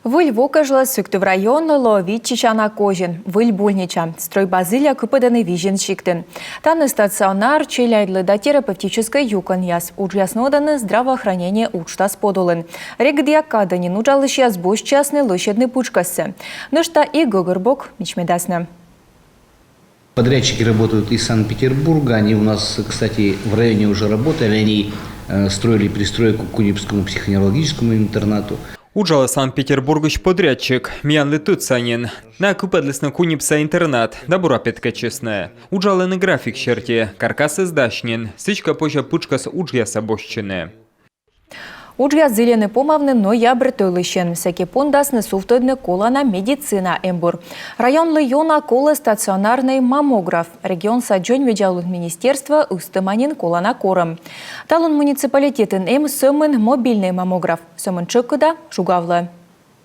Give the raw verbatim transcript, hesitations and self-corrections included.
Выль во кежлӧ Сыктыв районын лоӧ виччысяна козин. Выль больнича. Стрӧйба зіля кыпӧдӧны Визин сиктын. Тані стационар, челядьлы да терапевтическӧй юкӧнъяс. Уджъяс нуӧдӧны здравоохранение уджтас подулын. Регыдъя кадӧ нин уджалысьяс босьтчасны лӧсьӧдны пытшкӧссӧ. Нӧшта и гӧгӧрбок мичмедасны. Подрядчики работают из Санкт-Петербурга. Они у нас, кстати, в районе уже работали. Они э, строили пристройку к Кунипскому психоневрологическому интернату. Уджалӧ Санкт-Петербургысь подрядчик, миянлы тӧдса нин. Найӧ кыпӧдлісны Кунипса интернат да бура петкӧдчисны. Уджалӧны график серти, каркасыс дась нин, сідзкӧ позьӧ пытшкӧс уджъяссӧ босьтчыны. Уджъяс зільӧны помавны ноябрь тӧлысьын. Сэки пондасны сувтӧдны колана медицина эмбур. Районлы ёна колӧ стационарнӧй маммограф. Регионса дзоньвидзалун министерство ыстӧма нин колана корӧм. Талун муниципалитетын эм сӧмын мобильнӧй маммограф. Сӧмын тшӧкыда жугавлӧ.